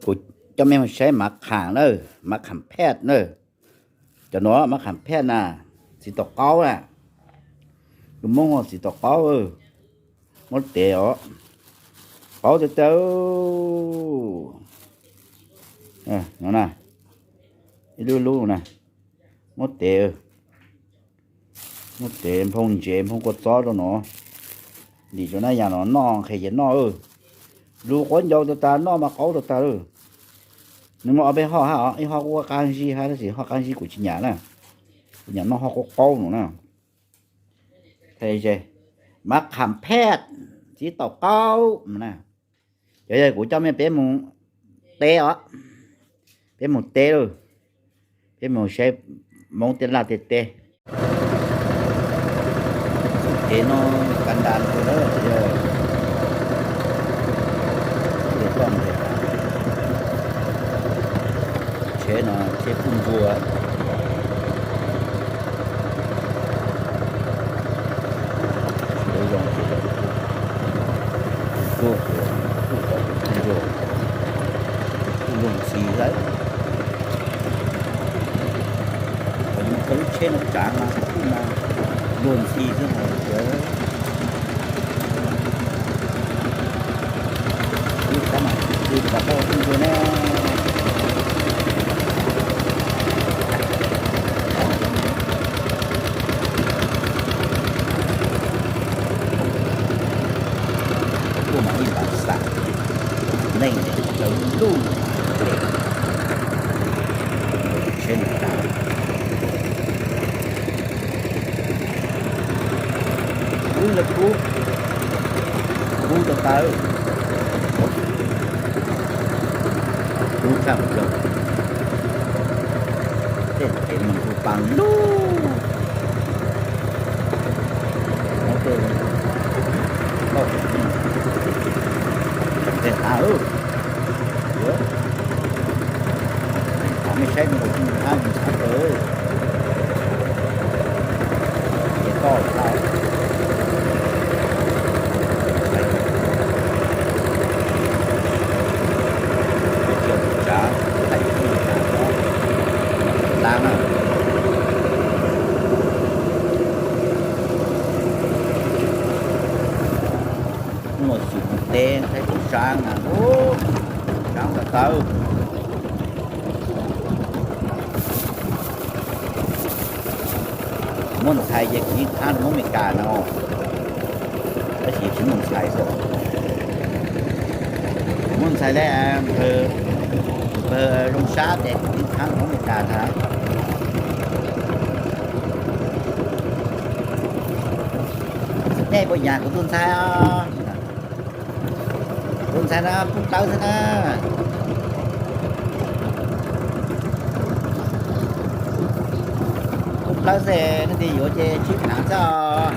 Kuv coj mej mus saib mav kham na, mav kham phej na. Cov nuav mav kham phej na, txiv taum qaub na. Lus Moob hu txiv taum qaub, muab tev os, qaub tag tag. No na, ib lub lub na, muab tev, muab tev nphoo ntsev nphoo kua txob rau no, lim rau na yam no noj nqhis ces noj. Lus quav ncaus tag tag, noj mas qaub tag tag. Nws muaj ob peb hoj hab os, ib hoj kuj qab zib hab tab sis hoj qab zib kuv tsis nyam na, kuv nyam noj hoj qaub qaub no na. Mav kham phej, txiv taum qaub na. Cov yog kuv coj mej peb mus teb os, peb mus teb lauj, peb mus saib Moob tej laj tej teb. Txuj kev no ka nta ntug na, toj nteg, tsheb no tsheb puj npua. Lub zoo ces kuj, kuj, kuj, kuj, kuj zoo ntxhi lawm. Kuv coj lub tsheb no tsav mas kuj mas luag ntxhi xwb mas. Lub kab mas kuj pas tau kuj zoo na. Kuj mas ib npav xam neej rau luj, tsheb no tag. Kub lawm kub, kub tau tawv, kub tshaj plaws. Tej kev mus kuj paas lug. Tej qab, qab mej saib mus ua tsis mus qab mus qab tau. Ces toj tau. Tsav thaij tsav tsav na. Muaj xyum teb thaib kuv sab na, sab tau tawv. Muaj ntxhais ces kuv yeej thaab rau Hmoob Amelikas no, tab sis tsis muaj ntxhais xwb. Muaj ntxhais le, npawg zoo sab ces kuv yeej thaab rau Hmoob Amelikas ntag. Nej puas nyiam kuv tus ntxhais os? Tus ntxhais no pub plawb xwb na. Pub plawb xwb, leej twg yuav ces sib tham xwb os.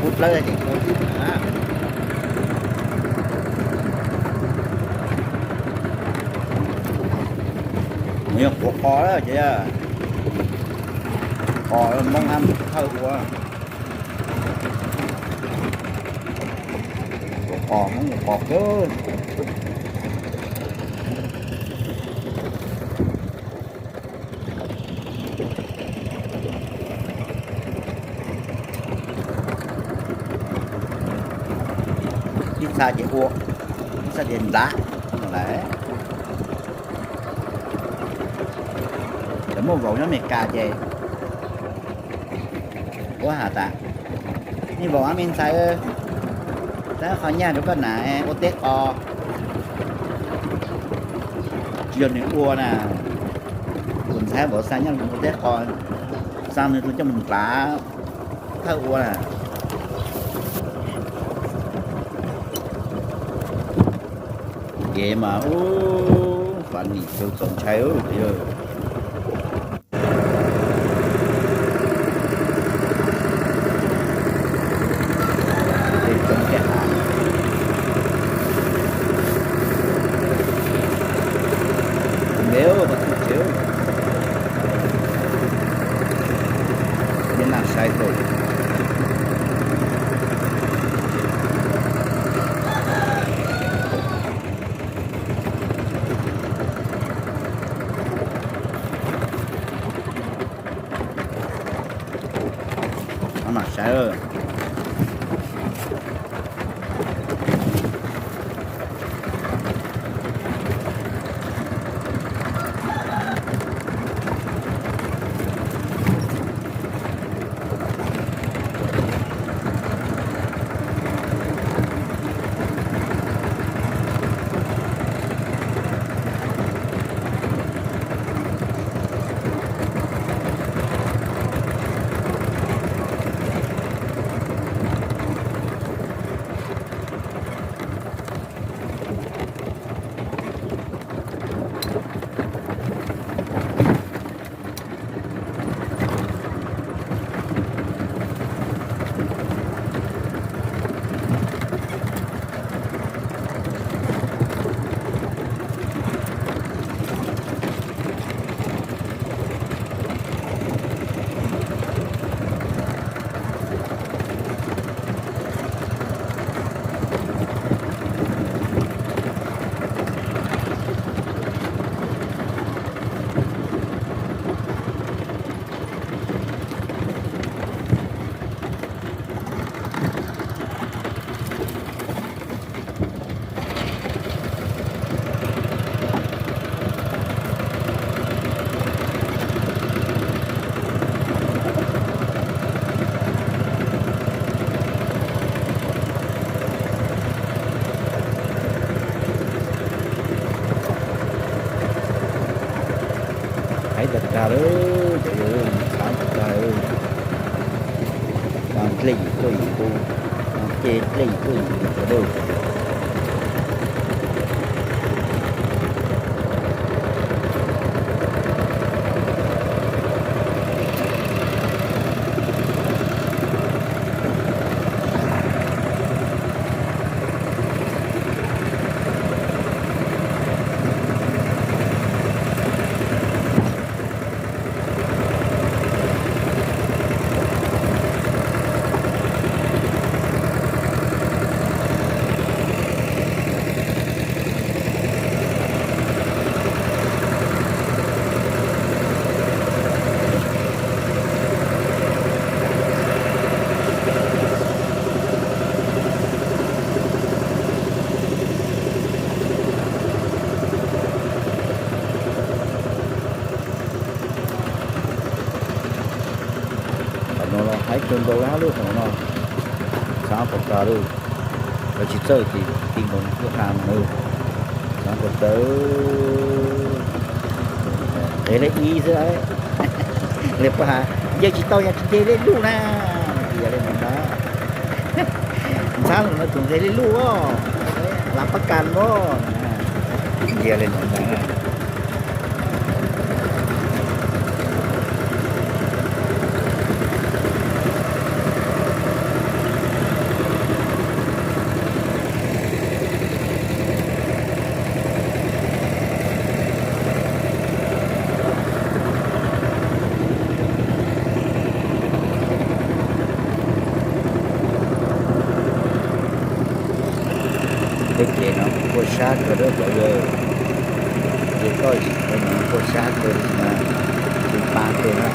Pub plawb ces yuav sib tham. Nws yog quav qos ces, qos Hmoob hab thawj ua. Quav qos Hmoob ua qos kawg. Ib txha ces ua, ib txha ces nplav no lawm. Lawv muaj vaus nyob Amelikas ces ua has tas, nej vaus ab me ntxhais, xa qhov nyaj rau koj nam ua teb qos. Tsis yog nws ua na, tus ntxhais vaus xa nyaj ua teb qos, xa nws tus coj mus nplav thawj ua na. Ces mas ub, funny txaus ntshai. Ntev tau txhij tsev, nyob naj sai tau. Ua Haib tag tag lawm, cov yawg, xav tag tag lawm. Dlej yim tuaj yim ntu, ces dlej yim tuaj yim ntu sawv daws. Qhov no los haib kawg nkaus li hab lub qhov no, xav pom tas lawm. Lawv tsis txawj ces ti nkaus kuj ha mus na. Xav pom tas, qev li ib xwb. Li puas has, nce tsis tau yog tsis nce li luj na. Ntias li no ntag. Ntxhab lawm no tus nqe li luj os, lav pab kas os. Ntias li no ntag. Tej kev no kuj sab kawg thiab cov yawg, ces koj tsis kheev no kuj sab kawg li mas, tsis pab kawg na.